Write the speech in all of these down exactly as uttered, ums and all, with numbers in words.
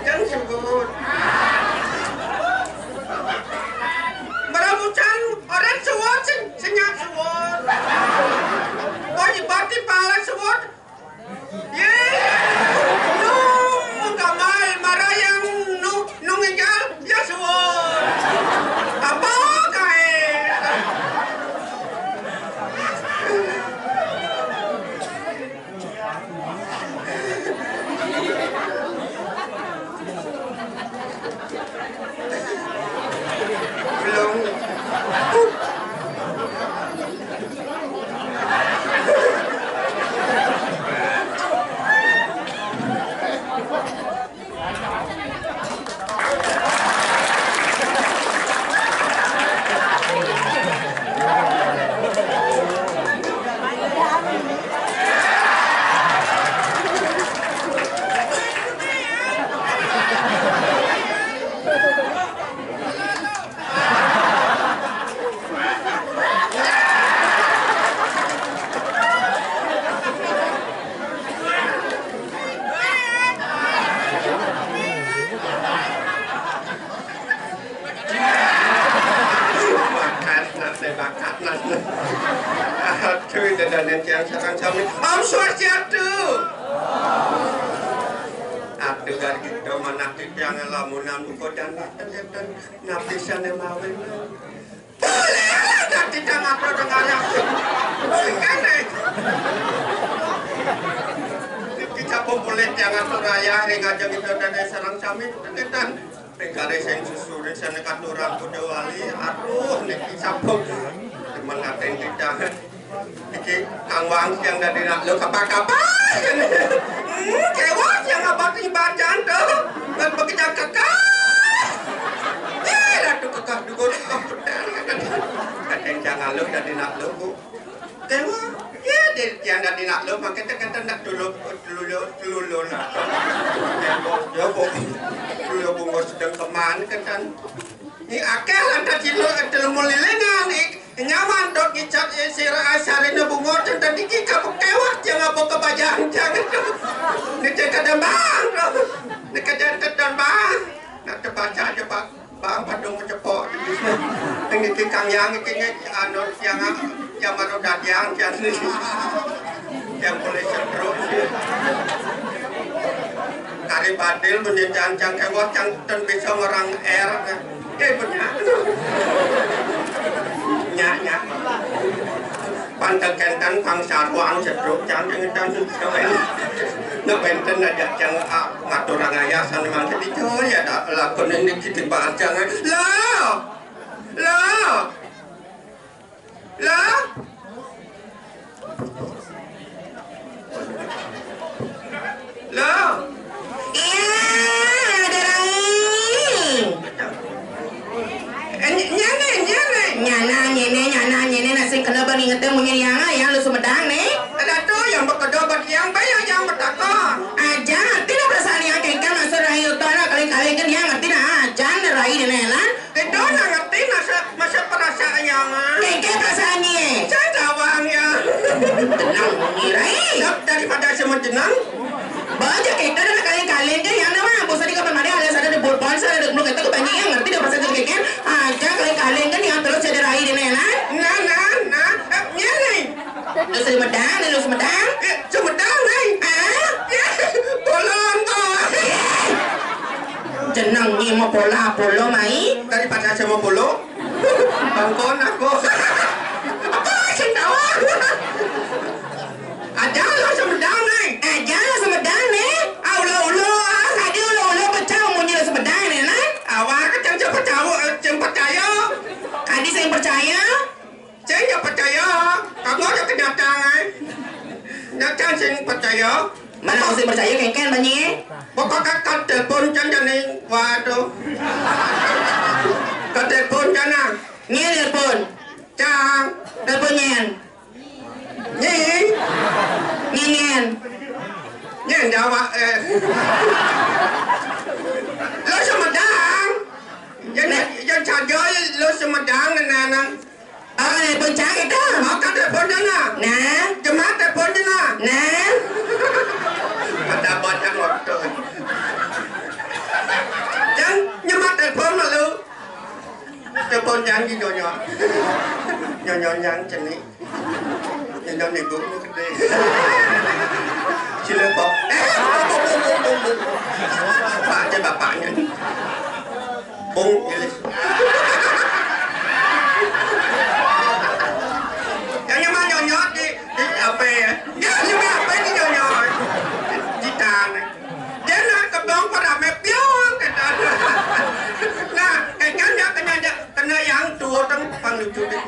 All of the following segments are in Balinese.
Jang suwun. Maramucan orang suwun sing, sing nyak suwun. Wah, ibati pala suwun. Yé, nu gamal marayang nu, nu ngingal, ya suwun. Apa kaé? Belum. Bakat, nate bakat, nate. Aduh, itu dan yang tiang sareng sami. Om Swastiastu. Aduh, dari kita mana tiang lamunan buka dan napi sana mawin. Boleh lah, dadi tangah tengah. Boleh kan, eh? Kita boleh jangan suraya, ring aja kita dan sareng sami, tegetan. Ring kare sing susu, ring sene katuran kuda wali. Aduh, niki sampun. Temen ngaten kita. Iki Kang Wang yang dadi nak lo kapal-kapal. Hmm, kewas yang abad ibacan tuh. Kan bekerja kekal. Eh, ratu kekal dukun kekal. Kadang jangan lo dadi nak lo, Bu. Kewas. Ya, dia, dia dadi nak lo, makanya kita nak dulu, dulu, dulu, nah. Ya, Bu. Dulu, Bu, sedang kemana, kan? Ni akeh lan dadi lo, telu mulilingan, ik-, nyaman dok ngicap, eh, sira asarine bunga, dan dadi iki kapekewah, jangan apa kebayang, jangan. Ni cek kadang bang, dok. Ni kadang tetan bang. Nak terbaca aja, Pak. Bang, padung kecepok. Ini iki Kang Yang, iki, iki, anu, yang, yang baru dadiang, yang, yang boleh setruk. Kari badil, menyejan, cang kewat, cang ten bisa ngerang air. Eh, bener. Nyak, nyak. Pantek kenten Kang Sarwang jeduk cang kenten. Nak benten aja cang, ah, ngatur ayah sana mang ketiga ya tak lakon ini kita bahas jangan. Lah. Lah. Lah. Lah. Iya, ada Rai. Eh, ny-, nyene, nyene. Nyana, nyene, nyana, nyene, nasi kena bang ingetin munyi yang, yang lu Sumedang nih. Ada tuh yang bekedo bagi yang bayar yang bertakon. Aja, tidak perasaan yang kengkang masuk Rai utara kali-kali kan yang ngerti nah, aja nih Rai di nelan. Kita nggak ngerti masa, masa perasaan yang, ah. Kengke perasaan ye. Saya gawang ya. Tenang, Nyi Rai. Daripada semua tenang. Baca kita dah kalian-kalian kan yang nama, bos tadi kapan mari alias ada di Bourbon, saya ada dulu kita kebanyakan yang ngerti dah perasaan kengke. Aja kalian-kalian kan yang terus jadi Rai di nelan. Nah, nah, nah. Eh, nyeri. Lu Sumedang, lu Sumedang. Eh, Sumedang, Rai. Ah? Ya, bolong kok. Jeneng ni mau pola, polo mai. Daripada saya mau polo. Bangkon aku. Apa sing tawa? Ada lo Sumedang, Rai. Ada lo Sumedang, nih. Ah, ulo-ulo, ah. Tadi ulo-ulo pecah, munyi lo Sumedang, nih, nah. Awak kecang cepat tahu, eh, cepat tayo. Tadi saya percaya. Saya nggak percaya. Kamu ada kenyataan, eh? Nyata saya percaya. Mana mesti percaya kengken banyak. Pokok ka, ka telepon can jani, waduh. Ka telepon can ah. Nyén telepon. Cang. Telepon nyén. Nyi. Nyén, nyén. Nyén jawab, eh. Lo Sumedang. Yan, yan saja lo Sumedang nana. Ah, telepon cang itu. Maka telepon dana. Nah. Cuma telepon dana. Nah. Ada banyak waktu. Yang nyemak telepon malu. Telepon yang di nyonya. Nyonya yang ceni. Nyonya ibu ni gede. Sila kok. Eh, apa, apa, apa, apa. Pak aja bapaknya. Bung, ilis. Yang nyemak nyonyot di, di apa ya? Ya, nyemak apa ini nyonyot? Di tanah. Dia nak ke bong pada me pion, kata. Nah, kayaknya dia kena, dia kena yang tua teng pang lucu deh.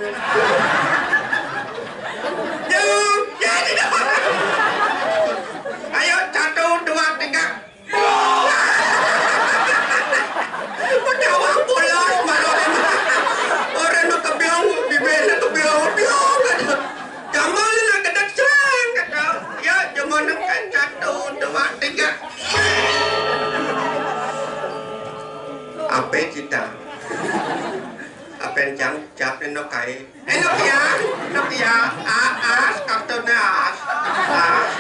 Jom, jadi dah. Ayo, satu, dua, tiga. Penyawa pulang, malu. Orang nak ke biong, bibirnya ke biong, biong, kata. Kamu nak kena serang, kata. Ya, cuma nak satu, dua, tiga. Apa cita? Apa yang cang, cap ni nak kai? Eh, Nokia, Nokia, A, as, kartu ni as, as.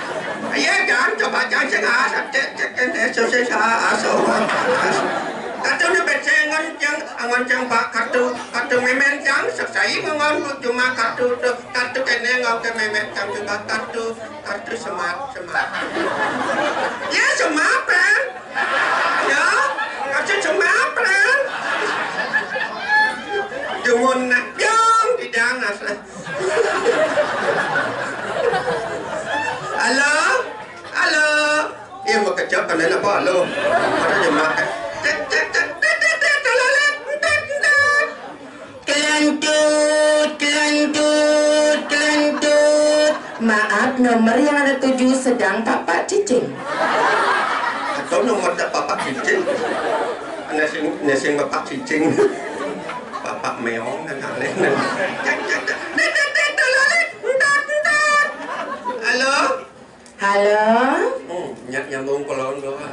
Iya, jangan coba jangan sing as, cek, cek, cek, cek, cek, as, as, as. Kartu ni becek ngan yang, ngan yang pak kartu, kartu memen yang, seksai ngan cuma kartu tu, kartu kene ngan ke memen yang juga kartu, kartu smart, smart. Ya, smart, kan? Ya, kasih cuma pran. Dumun nak biong di danas lah. Halo? Halo? Iya, mau kejap kan, apa halo? Ada jemaah. Cek, cek, cek, tet, tet, tet, tololet, entet, entet. Kelantut, kelantut, kelantut. Maaf, nomor yang Anda tuju sedang Bapak cicing. Atau nomor tak Bapak cicing? Anda sing, anda sing Bapak cicing. Bapak meong dan lain-lain. Halo? Halo? Hmm, ny-, nyambung kolong doang.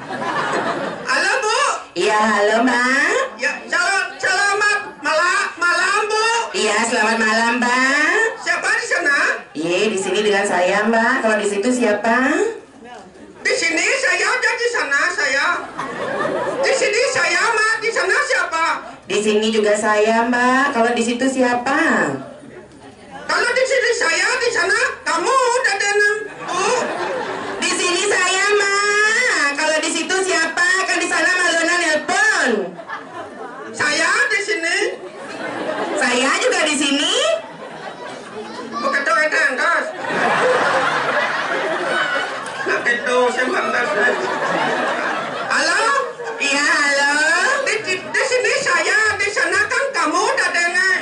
Halo, Bu. Iya, halo, Mbak. Ya, sel-, selamat mala-, malam, Bu. Iya, selamat malam, Mbak. Siapa di sana? Iya, di sini dengan saya, Mbak. Kalau di situ siapa? Di sini saya, dan di sana saya. Di sini saya, Mbak. Di sana siapa? Di sini juga saya, Mbak. Kalau di situ siapa? Kalau di sini saya, di sana kamu, dadenan, Bu. Di sini saya, Ma. Kalau di situ siapa? Kan di sana Malona nelpon. Saya di sini. Saya juga di sini. Bukan tuh, ada angkos. Nah, itu, saya bangga, saya. Halo? Iya, halo. Di, di, di sini saya, di sana kan kamu, dadenan.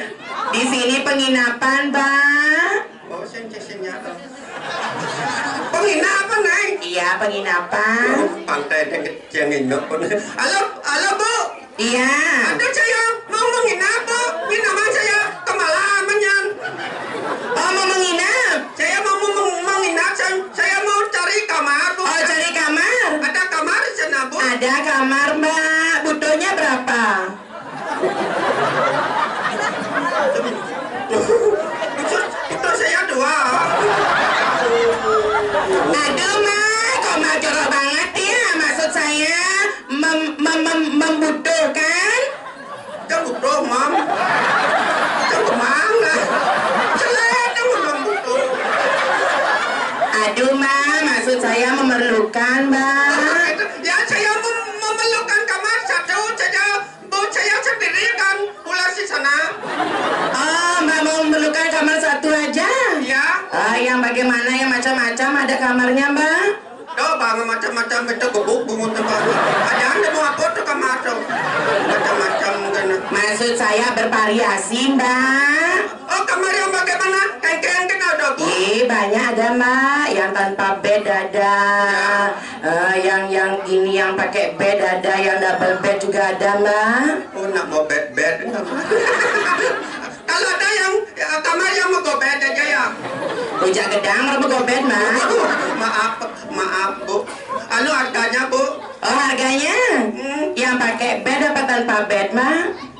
Di sini penginapan, Mbak. Oh, sing, sing, sing, ya. Penginapan, Nay? Iya, penginapan. Oh, pantai yang, yang nginep. Halo, halo, Bu. Iya. Ada saya mau menginap, Bu. Ini nama saya kemalaman, Yan. Oh, mau menginap? Saya mau meng-, menginap, saya, saya mau cari kamar, Bu. Oh, cari kamar? Ada kamar di sana, Bu? Ada kamar, Mbak. Butuhnya berapa? Itu, itu saya dua. Aduh, Ma, kok Ma jorok banget ya? Maksud saya mem-, mem-, mem-, membutuhkan. Kan butuh, Mam. Kan kemana? Jelek, kan belum butuh. Aduh, Ma, maksud saya memerlukan, Mbak. Ya, saya mem-, memerlukan kamar satu saja. Bu, saya sendiri kan pulas di sana. Oh, Mbak mau memerlukan kamar satu aja? Iya. Ah, yang bagaimana, yang macam-macam ada kamarnya, Mbak? Tuh, Bang, macam-macam itu gebuk bungut, Bang. Ada, ada mau apa tuh kamar tuh? Macam-macam kan. Maksud saya bervariasi, Mbak. Oh, kamar yang bagaimana? Kengkeng kenal Ih, banyak ada, Mak. Yang tanpa bed ada. Eh, yang yang gini yang pakai bed ada, yang double bed juga ada, Mak. Oh, nak mau bed-bed. Kalau ada yang, ya, kamar yang mau bed aja ya. Rujak gedang, orang mau bed, Mak. Maaf, maaf, Bu. Anu harganya, Bu? Oh, harganya? Hmm. Yang pakai bed apa tanpa bed, Mak?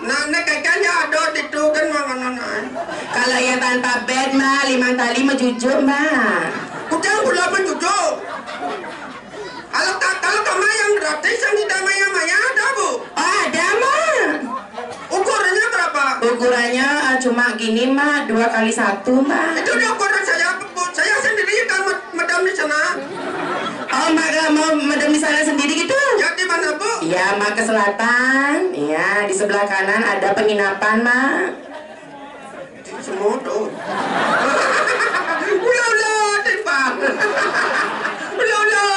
Nah, nek kayaknya ada di itu kan manganan. Kalau yang tanpa bed, Mak, lima tali mencucuk, Mak. Udah, belum mencucuk. Kalau ka-, kalau kamar yang gratis yang tidak maya-maya ada, Bu? Oh, ada, Mak. Ukurannya berapa? Ukurannya, eh, cuma gini, Mak, dua kali satu, Mak. Itu di ukuran saya, Bu. Saya sendiri kan med-, medam di sana. Oh, Mak, eh, mau medam di sana sendiri gitu? Ya, di mana, Bu? Iya, Mak, ke selatan. Iya, di sebelah kanan ada penginapan, Mak. Semodo. Ulo, ulo, Tipan. Ulo, ulo.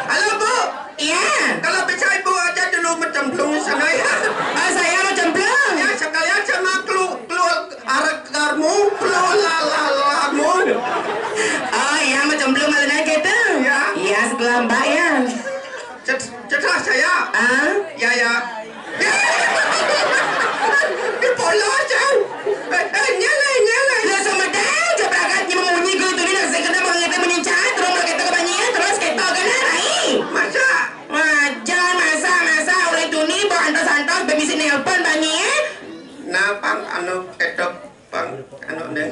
Halo, Bu. Iya. Kalau bisa Ibu aja dulu mencemplung di sana ya. Oh, saya mau cemplung. Ya, sekalian sama kelu, kelu, arek karmu, kelu, lalalamu. Oh, iya, mau cemplung malam gitu? Iya. Iya, setelah Mbak ya. Cet-, cetra saya. Ah? Ya, ya. Di polos, Cang. Eh, eh, nyele, nyele. Lah, sama deh, jebrakat nyemunyi gitu, ini nasi kena mengerti menyincang, terus mereka ke banyak, terus kita kena rai. Masa? Wajar, masa, masa, orang itu nih, bawa antos-antos, bemisi nelpon banyak. Nah, pang, anu, ketok. Pang, anu, nih.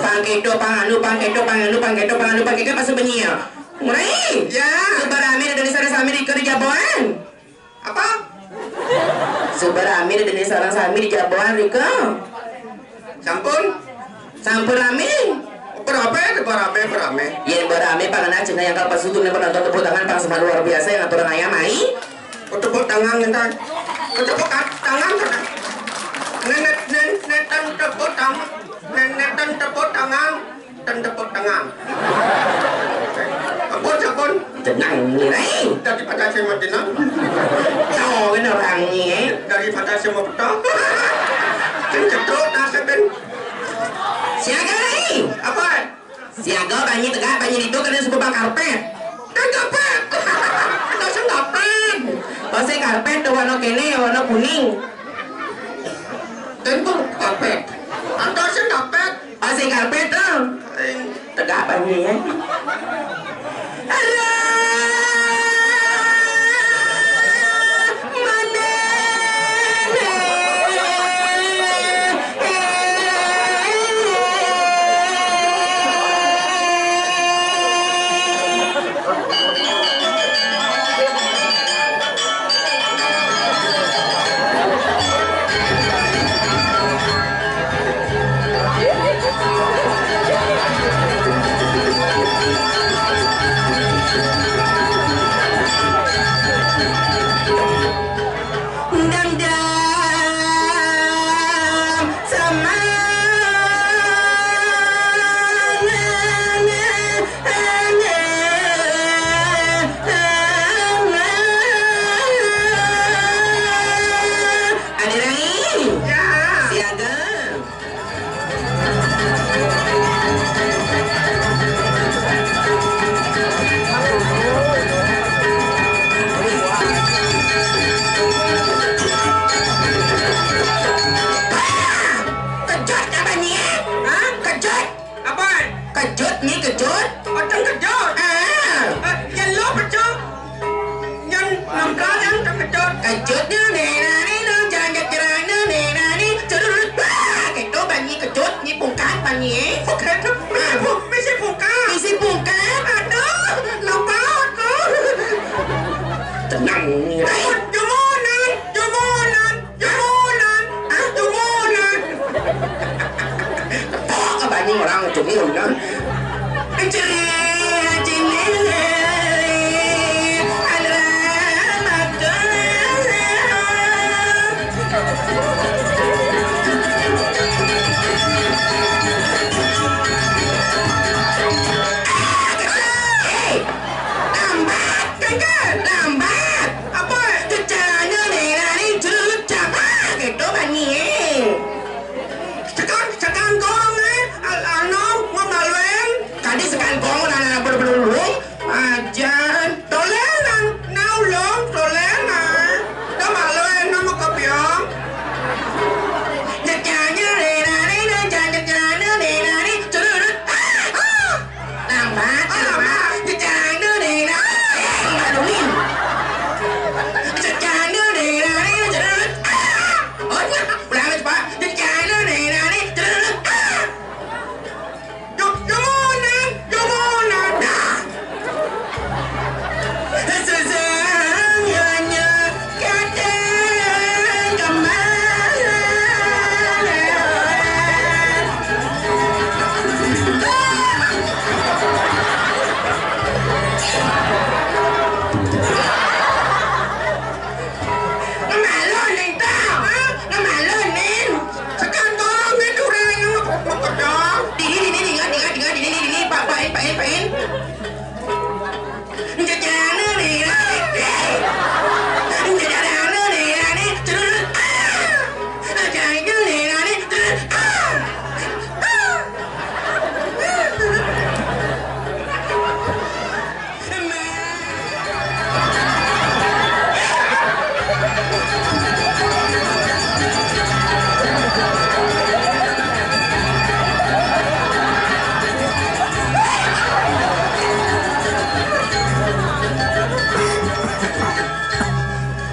Pang kedo, pang anu, pang kedo, pang anu, pang kedo, pang anu, pang kedo, pas benyi ya. Mulai. Ya. Subarami ada di sana sami di kerja boan. Apa? Subarami ada di sana sami di jaboan, Riko. Sampun? Sampun rami. Berapa ya? Berapa, berapa? Ya, berame, pang anak cina yang kalau pas itu nih penonton tepuk tangan, pang semua luar biasa yang aturan ayam, ai. Oh, tepuk tangan, ngentan. Oh, tepuk ka-, tangan, kena. Nenek, nenek, netan tepuk tangan. Nenek, netan tepuk tangan. Dan tepuk tangan. Ampun, ampun. Tenang, ni, eh. Daripada saya mau tenang. Tahu kan orang ni, eh. Daripada saya mau betul. Kan cedok, dah saya ben. Siaga, eh. Apa? Siaga banyi tegak, banyi itu kena sebut bang karpet. Kan karpet. Langsung karpet. Pasal karpet tu warna kene, warna kuning. Tentu karpet. Atau sing karpet. Pasal karpet tu. Eh. Tegak banyi, eh. Alah, mana?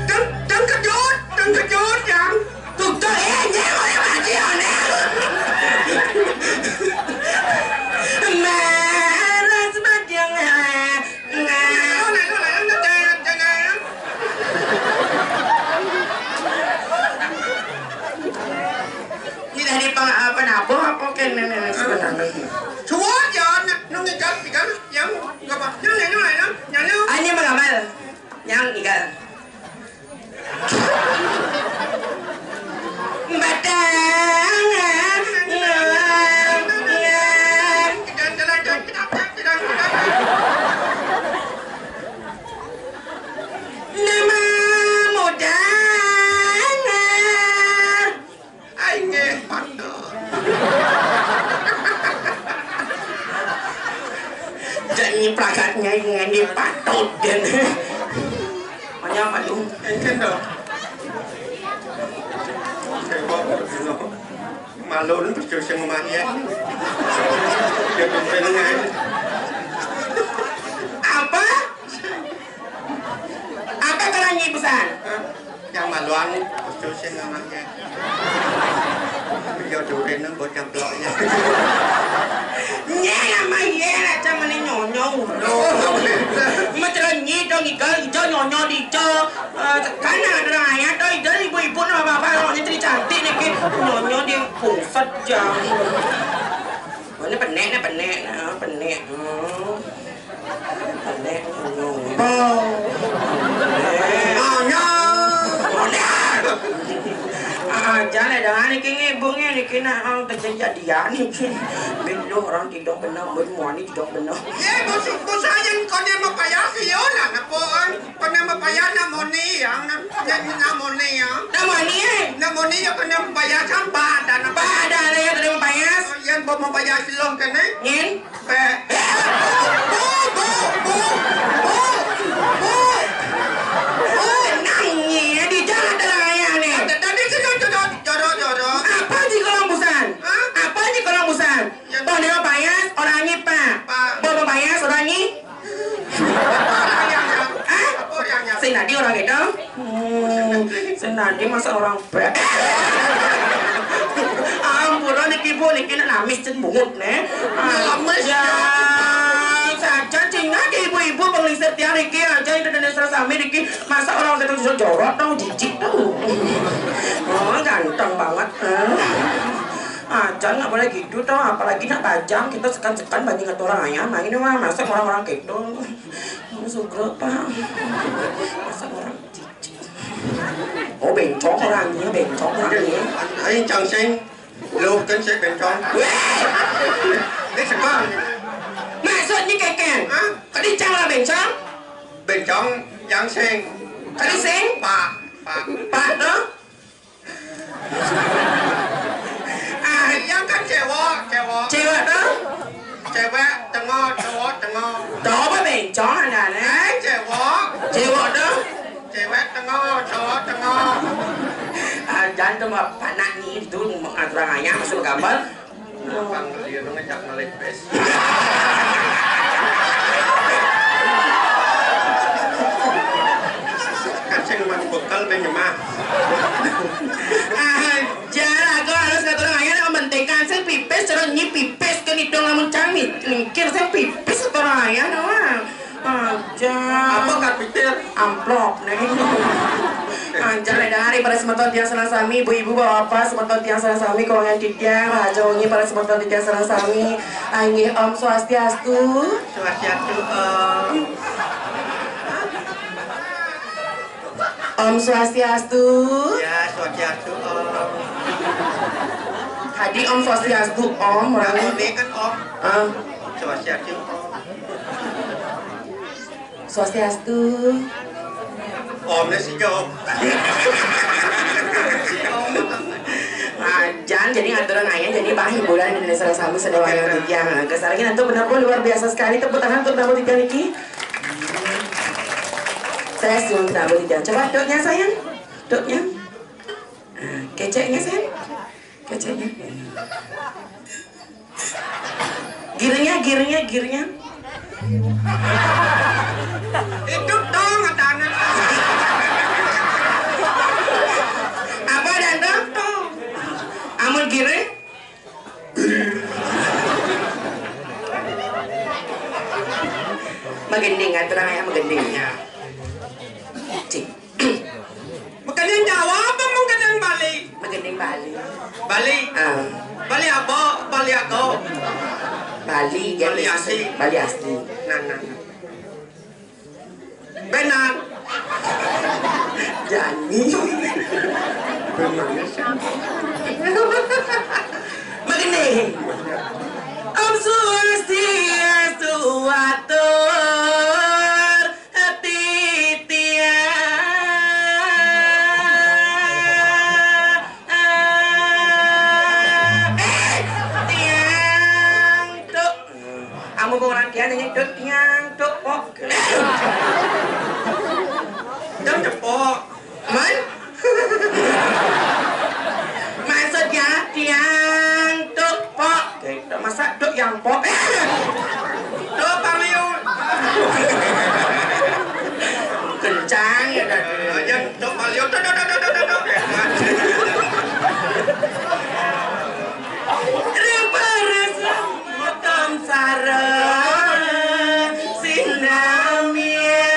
Terkejut, terkejut, Yang. Tuh, tuh, eh, nyeng, orang mati, aneh. Malas bagi yang, eh, ini tadi pang-, apa, nabuh apa kéné sebenarnya? Suwun, Yang, nu ngigal, pikan, Yang, apa? Nyang, nyang, nyang, nyang, nyang, nyang. Hanya mengabal. Nyang igal. Batang. Nama muda. Ai nggih, patut. Jan nyipragatnya ngendi patut dan. Manya apa tuh? Engken to. Malun terus sing ngomahnya. Ya, bener. Apa? Apa kerangi pesan? Hah? Yang maluan khusus yang namanya. Ya, durin bocah bloknya. Nyé namanya aja meni nyonyo ulo. Mecelenyi dong ijo, ijo nyonyo di ijo. Eh, tekan ada orang ayah tuh, ijo ibu-ibu nama bapak kalau nyetri cantik nih, nyonyo di pusat jam. Oh, ini penek, ini penek, nah, penek. Hmm. Penek, hmm. Oh. Penek. Oh, no. Oh, no. Ah, jangan ada niki ngibung ya, niki nak, ah, kejadian niki. Belum orang tidak benar, bermuani tidak benar. Ya, bos, bos saya yang kau dia mau payah sih, yo, nak, nak, kau, ah. Kena mapayas nak moni ya, nak, nak, nak moni ya. Nak moni, eh? Nak moni ya kena mapayas sampah dan apa? Apa ada, ada yang kena mapayas? Oh, yang bawa mapayas loh kena. Nyin? Pe. Eh, bu, bu, bu, bu, bu. Oh, nang nyin, eh, di jalan dalam ayah ni. Tadi kita jodoh, jodoh, jodoh. Apa sih kalau busan? Hah? Apa sih kalau busan? Ya. Bawa mapayas, orang nyipa. Pa. Bawa mapayas, orang nyi. Hah? Sing dadi orang itu? Hmm, sing dadi masa orang pe-, ampura niki, Bu, niki nak namis cen bungut, né. Namis. Ya, saja cing niki ibu-ibu penglingsir tiang niki aja Indonesia sami niki. Masa orang itu jorok tau, jijik tau. Oh, ganteng banget. Aja nggak boleh gitu tau, apalagi nak bajang, kita sekan-sekan banding orang ayam, nah, ini mah masa orang-orang gitu. Ini sugro, Pak. Masa orang cici. Oh, bencong orangnya, bencong orangnya. Ai, cang sing. Loh, kan saya bencong. Wéh! Ini sepan. Maksudnya keken? Hah? Kadi cang lah bencong? Bencong, yang sing. Kadi sing? Pak, Pak. Pak, tuh? Ah, yang kan cewek, cewek. Cewek tuh? Cewek, tengok, cowok, tengok. Coba bencong ada, né? Eh, cewek. Cewek tuh? Cewek, tengok, cowok, tengok. Ah, jangan tuh, Mbak, panak nih, itu mengatur ayam, masuk gambar. Gampang beli, lu ngejak ngelit, bes. Kan sing man bekal, ben nyemah. Ah, Jar, aku harus ngatur ayah, mementingkan sing pipis, terus nyi pipis, kan hidung lamun cang mi-, mikir sing pipis, atur ayah, doang. Aja. Apa, Kak Pitir? Amplop, nih. Aja, nih, dari para semeton tiang sareng sami, ibu-ibu, bapak-bapak, semeton tiang sareng sami, kawongan titiang, raja wengi para semeton titiang sareng sami. Inggih, Om Swastiastu. Swastiastu, Om. Om Swastiastu. Ya, Swastiastu, Om. Tadi Om Swastiastu, Om, orang ini kan Om. Ah. Swastiastu, Om. Swastiastu. Om, sih, jawab. Nah, Jan, jadi ngaturan ayah, jadi bahan hiburan Indonesia sama sedaya wayang titiang. Nah, kesannya nanti benar-benar luar biasa sekali. Tepuk tangan untuk Prabu Titiang niki. Tes dulu Prabu Titiang. Coba duduknya, sayang. Duduknya. Nah, keceknya, sayang. Keceknya. Girnya, girnya, girnya. Itu tong, ada anak. Apa ada tong? Tong. Amun giring? Magending, aturan ayah magending. Ya. Cik. Makanya jawab apa menggending Bali? Magending Bali. Bali. Ah. Bali apa? Bali aku. Bali, Bali asli. Bali asli. Nah, nah, nah. Benar. Jani. Begini. Om Swastiastu, atur titiang. Eh, tiang, tuh. Amun orang kian ini dut tiang, dut pok. Dut cepok. Man? Maksudnya tiang, dut pok. Gitu. Masa dut yang pok? Dut paliu. Kencang ya, Dut. Ya, dut paliu. Dut, dut, dut, dut, dut, dut. Ring paras Maton sareng sinamian.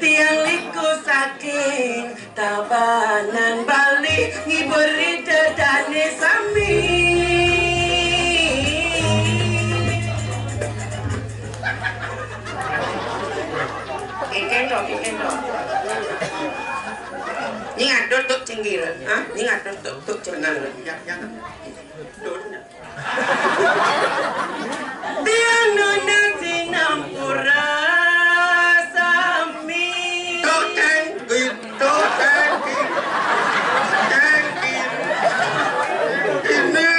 Tiang liku saking Tabanan Bali ngibur ida dane sami. Keken to, keken to. Ini ngatur tuk cinggir, ha? Ini ngatur tuk, tuk cinggir. Benar. Ya, ya. Tuk. Tiang nunas sinampura sami. Tuk, ceng, git, tuk, ceng, git, ceng, git. Ini,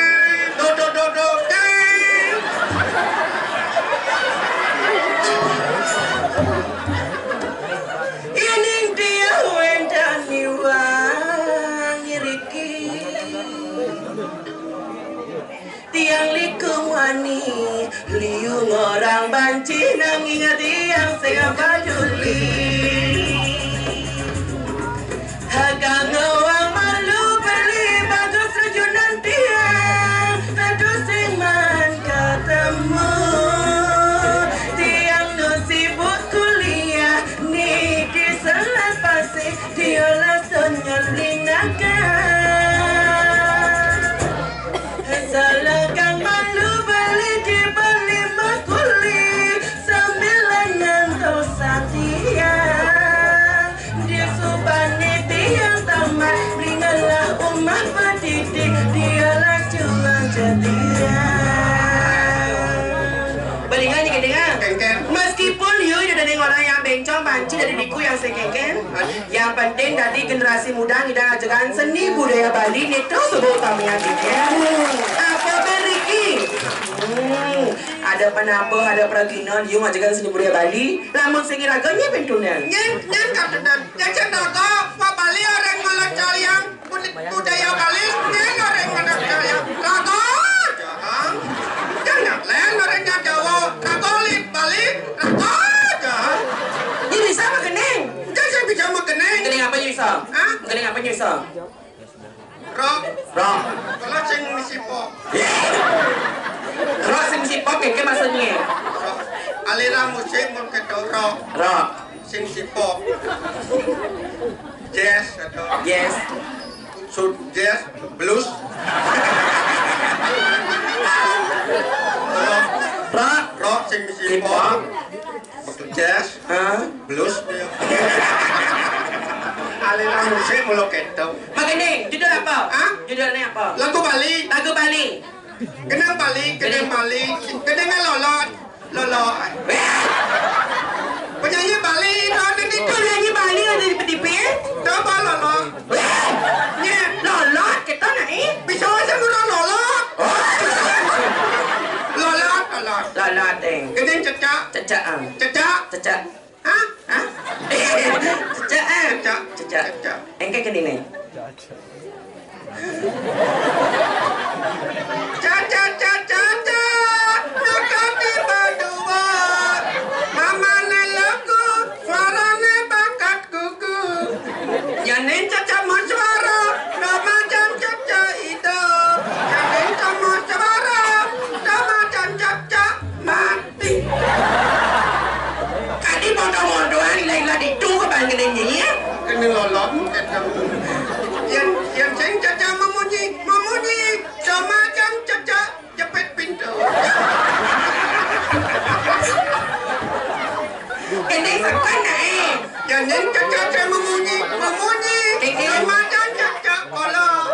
tuk, tuk, tuk, tuk, ceng. Yening tiang wénten iwang ngriki, tiang liku wani liu ngorang banci, nanging tiang sing paduli. Hagang ngawang malu beli bagus rajunan tiang, aduh sing man katemu. Tiang nu sibuk kuliah niki selas pasih, diolah sonya linaga. Salagang malu beli di Bali makuli, sambilan ngantos satiang. Di subane tiang tamat, beringalah umah pendidik, diolah cuma jadian. Beringan ni kedengar. Kengkeng. Meskipun you ida dadi orang yang bencong, banci dadi biku yang sekengkeng, yang penting dadi generasi muda ngidang ajakan seni budaya Bali ni terus suba utamian dikit. Apa beriki? Hmm, ada penambah, ada peragina, you ngajakan seni budaya Bali. Lamun sing iraga nyé pintuné. Nyén, nyén katenan. Cecek naga, Pak Bali orang malah caliang. Bud-, budaya Bali, nyén orang malah caliang. Raga, jahang. Jangan lain orang Jawa. Raga lit Bali, raga, jahang. Ini bisa apa kening? Jangan bisa makening. Kening apa you bisa? Hah? Kening apa you bisa? Rock. Rock. Kalau sing misi pop. Rock sing misi pop, ya, ke maksudnya? Rock. Aliran musik mun keto rock. Rock. Sing misi pop. Jazz atau Yes. Sud jazz, blues. Rock. Rock. Rock sing misi Hip pop. Hop. Waktu jazz, Hah? Blues dia. Aliran musik mulu keto. Makanya, judul apa? Hah? Judulnya apa? Lagu Bali. Lagu Bali. Kenang Bali, kenang Bali, kenang Lolot, Lolot. Penyanyi Bali, tahu ni? Penyanyi Bali ada di P D P? Coba Lolot. Nya. Lolot, kita nak, eh? Bisa aja murah Lolot. Lolot, Lolot. Lolot, eh. Kenang cecak. Cecak, ah. Cecak. Cecak. Hah? Hah? Cecak, ah. Cecak. Cecak. Cecak. Engke kenang ni. Caca, caca, caca, nakati baduan. Mamane lagu, suarane bakat gugu. Yanin caca mau suara, no macan caca ido. Yanin caca mau suara, no macan caca mati. Kadi bodoh-bodohan, ilah-ilah ditu ke bang keningnya, ya? Kena lolong, kata. Yang, yang sing caca memunyi, memunyi, sama jam caca jepit pintu. Kena sepan, eh. Yang, yang caca, caca memunyi, memunyi, sama jam caca kolong.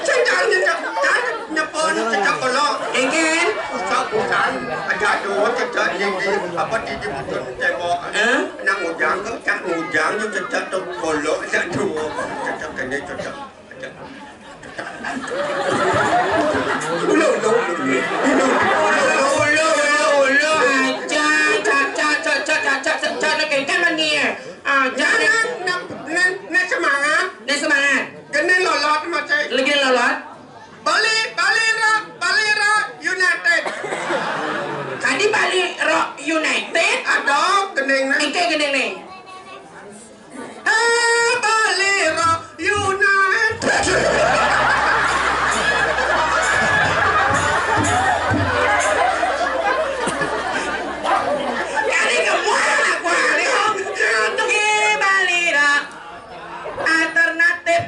Caca, caca, caca, nyepon, caca kolong. Engken. Usah, usah. Ada dua, caca, yang di, apa, di, di bujur tembok. Eh? Nak ngujang ke? Cak ngujang, caca, tu kolong, ada dua. Caca, kena, caca. Ulu, ulu, ulu. Ulu, ulu, ulu, ulu. Aja, caca, caca, caca, caca, nak kengkang mani, eh. Aja, nak, nak, nak, nak semangat. Nak semangat. Kena lolot, macam. Lagi lolot. Bali, Bali Rock, Bali Rock United. Kadi Bali Rock United? Ada, gending ni. Engke gending ni. Eh, Bali Rock United. Kali kemuan aku hari. Eh, Bali Rock Alternatif.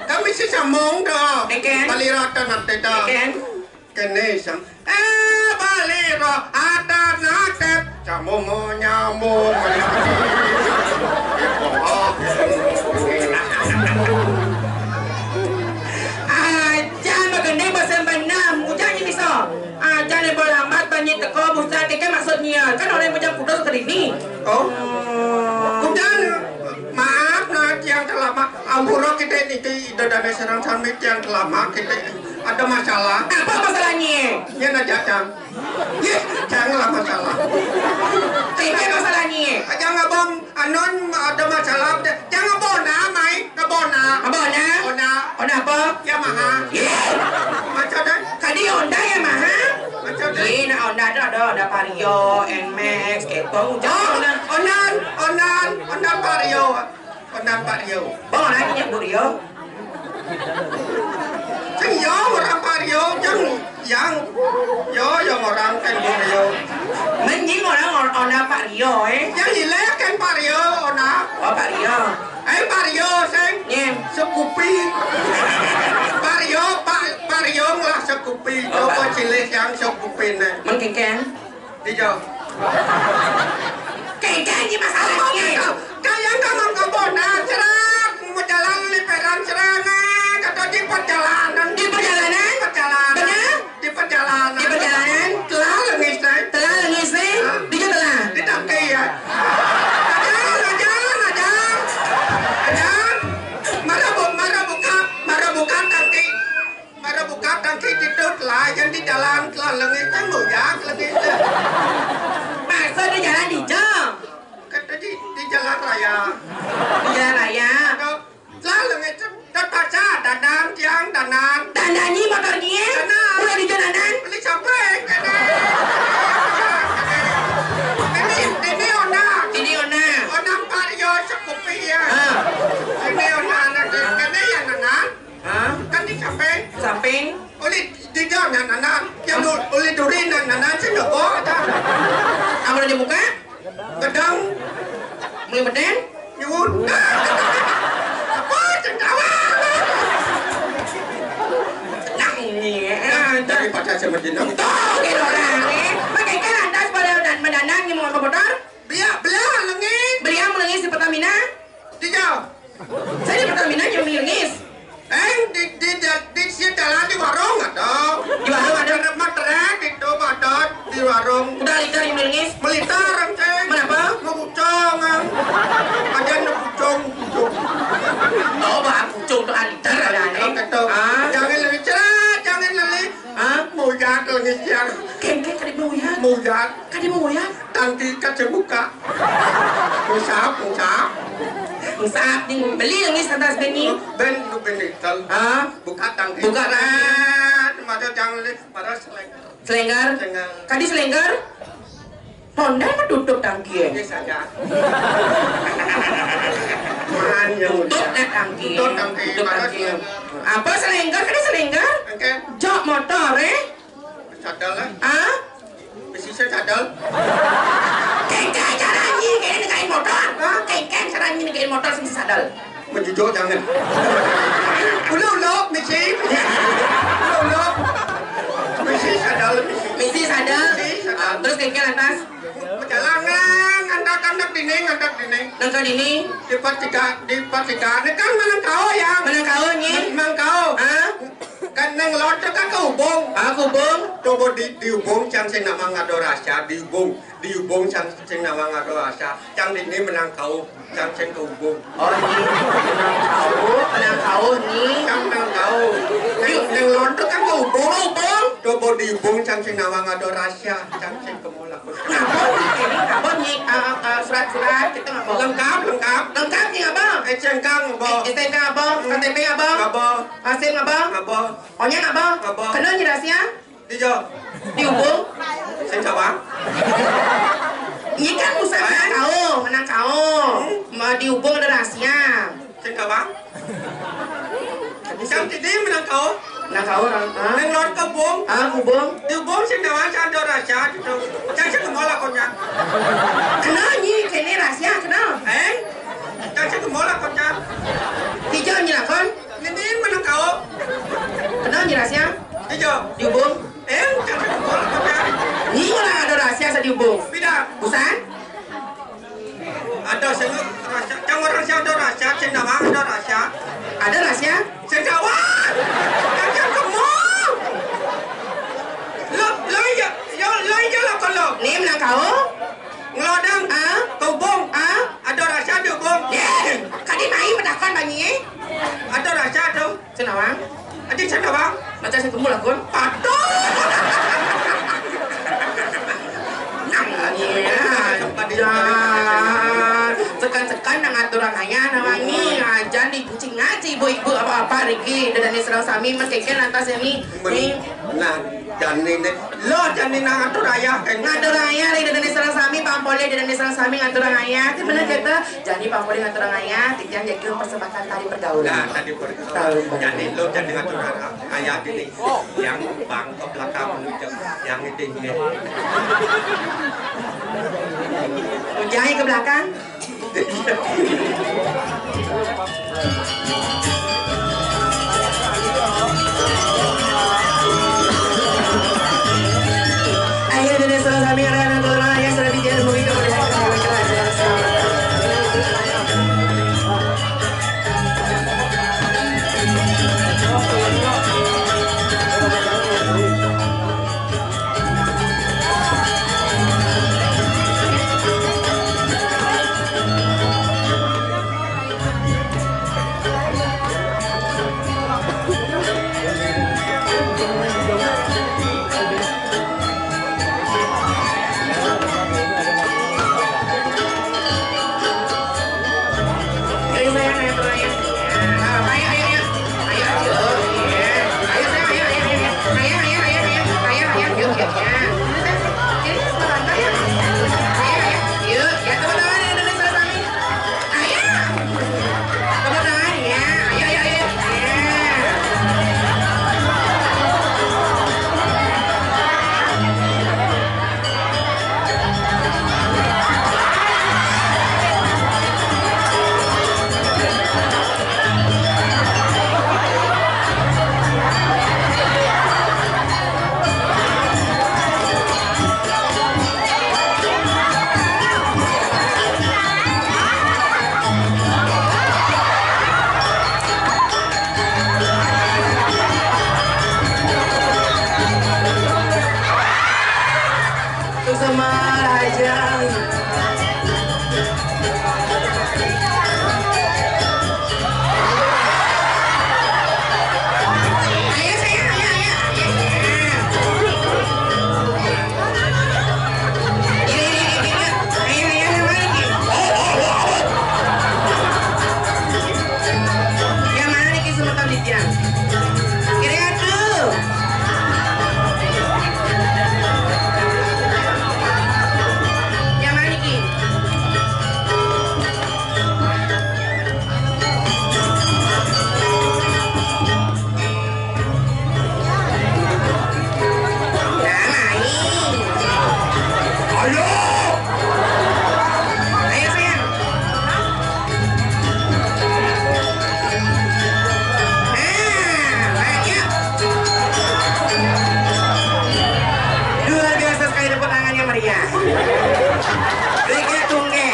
Kami si sambung dah. Engken. Bali Rock Alternatif dah. Engken. Kene sam. Eh, Bali Rock Alternatif. Sambung mau nyambung. Ajan bagending bosen benam. Ujan ni bisa. Ajan ni bolambat banyi teko busa teke maksudnya. Kan orang yang bujang kudus ke sini. Oh. Ujan, maaf nah, tiang terlambat. Ampura kita niki ida dane serang sami tiang terlambat kita ada masalah. Apa masalahnya? Ya, nak jatang. Ya, janganlah masalah. Apa masalahnya? Jangan abang, anon ada masalah. Jangan bona, mai, ke bona. Bona? Bona. Bona apa? Yamaha. Ye. Macam dah. Kadi Honda Yamaha? Macam dah. Ye, nak Honda tu ada, ada Vario, Nmax, kepo. Jangan. Honda, Honda, Honda Vario. Honda Vario. Bang, orang ni nyebut Rio. Ceng yo orang Vario, ceng yang yo yang orang kan Vario. Mending orang Honda Vario, eh. Yang ilek kan Vario, Honda. Oh, Vario. Eh, Vario, seng. Nye. Sekupi. Vario, Pak, Vario lah sekupi. Oh, coba Pak. Cilik yang sekupi nih. Mengkengkeng. Ijo. Kengkeng ni masalahnya. Kayang ka mangkabona, cerak, mau jalan liperan serangan, atau di perjalanan. Di perjalanan? Perjalanan. Benar? Di perjalanan. Di perjalanan? Telah lengis, eh? Telah lengis, eh? Hah? Di telah. Di tangki, ya. Ajar, ajar, ajar. Ajar. Mara bu-, mara buka, mara buka tangki. Mara buka tangki ditut lah, yang di jalan telah lengis, kan bujang lengis. Maksud di jalan di jam? Kata di, di jalan raya. Di jalan raya. Aduh, telah lengis, terpaksa dandan, tiang dandan. Dandan ni motor ni, eh? Dandan. Udah di jalan dandan? Beli sampai, kena. Ini, ini Honda. Ini Honda. Honda Vario sekupi ya. Ah. Ini Honda, ini yang dandan. Hah? Kan di samping. Samping? Oleh di dalam yang nanan, yang du-, oleh duri yang nanan, saya nggak bawa ada. Apa udah dibuka? Gedang. Mulai beden? Nyuwun. Apa? Cendawa. Nang ini, eh. Daripada saya menjenang. Tuh, gitu orang, eh. Pakai kan lantas pada dan mendanang yang mau ke motor? Belia, belia, lengis. Belia, lengis di Pertamina? Tidak. Saya di Pertamina nyumi lengis. Eh, di, di, di, di, di, Jalan di warung ada. Di warung ada. Ada matret itu, ada di warung. Udah liter ini, Ngis? Meliter, Ceng. Kenapa? Mau pucung, ah. Ada yang pucung, pucung. Oh, bah, pucung tuh aliter ada, Ngis. Gitu. Ah. Jangan leli, cerah, jangan leli. Ah, muyat, Ngis, ya. Kengkeng tadi muyat. Muyat. Tadi muyat. Tangki kaca buka. Usap, usap. Usap, ding. Beli, Ngis, atas beni. Ben, ben, ben, ah. Buka tangki. Buka tangki. Mata jangan leli, pada selek. Selenggar? Selenggar. Kadi selenggar? Tondel mah tutup tangki. Ini saja. Mana tutup dah tangki. Tutup tangki. Tutup tangki. Apa selenggar? Kadi selenggar? Oke. Jok motor, eh? Sadel, eh? Ah? Bisi sadel. Kengkeng cara nyi, kengkeng motor. Hah? Kengkeng cara nyi, kengkeng motor sing sadel. Menjujur jangan. Ulo, ulo, misi. Ulo, ulo. Misi sadel, misi. Misi sadel. Misi sadel. Ah, terus kengkeng lantas? Jalangan, antak-antak dinding, antak dinding. Nangka dinding. Di patiga, di patiga. Ini kan manang kau ya. Manang kau, nyi. Manang kau. Ah? Kan nang lontok kan ke ubung. Ah, ke ubung. Coba di, di ubung, cang sing nama ngado rasa, di ubung. Di ubung cang sing nama ngado rasa. Cang dini menang kau, cang sing ke ubung. Oh, ini menang kau, menang kau ni. Cang menang kau. Neng, neng lontok kan ke ubung. Ubung. Coba di ubung cang sing nama ngado rasa, cang sing ke mola. Ngapa ni? Ini ngapa ni? Ah, ah, surat-surat kita ngapa? Lengkap, lengkap. Lengkap ni apa? S N K ngapa? Eh, S N K ngapa? K T P ngapa? Ngapa? Hasil ngapa? Ngapa? Onyang ngapa? Ngapa? Kena ni rahsia? Ijo. Diubung? Sing sawang. Ini kan usah menang kau, menang kau. Hmm? Ma diubung ada rahasia. Sing sawang. Sing tidi menang kau. Menang kau orang. Ah. Neng lor kebung. Ah, kubung. Diubung sing sawang, sing ada rahasia gitu. Cang sing kemol lakonnya. Kena ni, kene rahasia, kena. Eh? Cang sing kemol lakonnya. Hijau ni lakon. Ini menang kau. Kena ni rahasia. Hijau. Diubung. Eh, jangan bola, jangan. Ni lah ada rahasia saya diubung. Bida. Busan? Ada sing rahasia. Jangan orang siapa ada rahasia. Sing sawang ada rahasia. Ada rahasia? Sing sawang. Jangan kemol. Lo, lo iya, yo, lo iya lo kalau. Ni menang kau? Ngelodang. Ah? Tubung. Ah? Ada rahasia diubung. Eh, kadi mai medakon banyi, eh? Ada rahasia tu. Senawang. Adik senawang. Macam saya kemul akun. Aduh. Nang. Iya. Sekan-sekan nang aturan ayah namanya. Ajan di kucing ngaji ibu-ibu apa-apa rigi. Dan ini serau sami meskikir lantas ini. Ni. Nah, jani ni. Lo jani nang atur ayah kan. Ngatur ayah, di Indonesia sami, pampolnya di Indonesia sami ngatur ayah. Itu bener kita. Jani pampolnya ngatur ayah, titian jadi persembahkan tari pergaulan. Nah, tari pergaulan. Tari pergaulan. Jani lo jani ngatur ayah ini. Yang bang ke belakang, yang itu ini. Jani ke belakang. Akhirnya dari salah kami adalah orang yang sudah bikin movie kepada Maharaja. Ayo, sayang, ayo, ayo, ayo. Ini, ini, ini, ini. Ayo, ayo, yang mana ini? Yang mana ini, Ki, semua tahu di tiang? Kira tuh. Yang mana, Ki? Nah, main. Ayo. Ayo, sayang. Nah, main, yuk. Luar biasa sekali tepuk tangannya meriah. Rike tungge.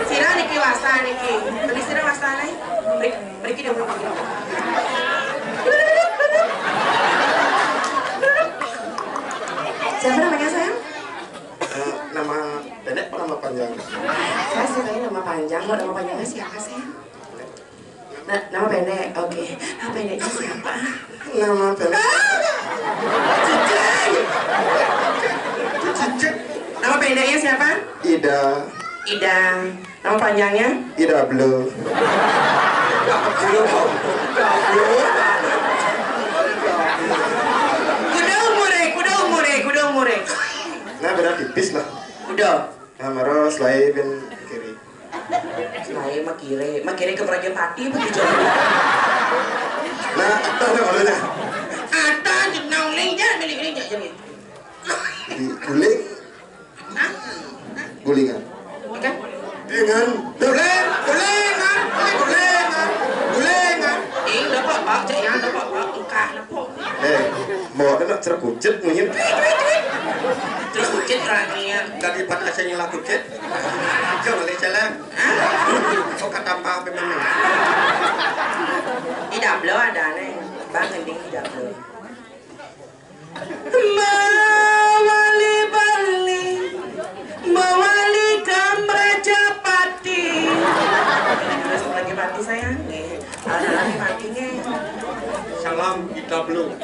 Sira niki wasta niki. Beli sira wastane. Mriki, mriki dong. Siapa namanya, sayang? Eh, nama pendek apa nama panjang? Saya sukanya nama panjang. Mau nama panjangnya siapa, sayang? Nah, nama pendek. Oke. Nama pendeknya siapa? Nama pendek. Cicing. Cicing. Nama pendeknya siapa? Ida. Ida. Nama panjangnya? Ida Blue. Kuda umure, kuda umure, kuda umure. Nah, beda tipis lah. Kuda. Nah, mara selae ben kiri. Selae makire, makire ke Prajapati begitu. Nah, ada ada malunya. Ada di nauling jangan beli beli jangan. Di guling. Hah? Gulingan. Ikan? Dengan guling, gulingan, gulingan, gulingan. Eh, udah apa, Pak? Cek yang ada apa, Pak? Engkah, apa? Eh, mau ada nak cerak kucet mungkin. Cerak kucet terakhirnya. Tadi Pak Aceh nyela kucet. Jangan boleh jalan. Hah? Kok kata apa memang? Tidak belum ada nih. Bang, mending tidak belum. Mawali Bali, mawali Kamrajapati. Lagi mati sayang, nggih. Ada lagi mati, nggih. Salam kita belum.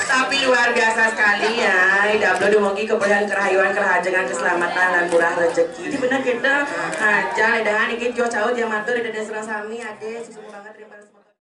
Tapi luar biasa sekali ya. Hai, dangdut dumugi keberkahan, kerahayuan, kerahajengan, keselamatan, lan murah rezeki. Jadi bener kita, nah, jangan edangan iki jo caut yang matur dan serang sami ade susu banget terima kasih.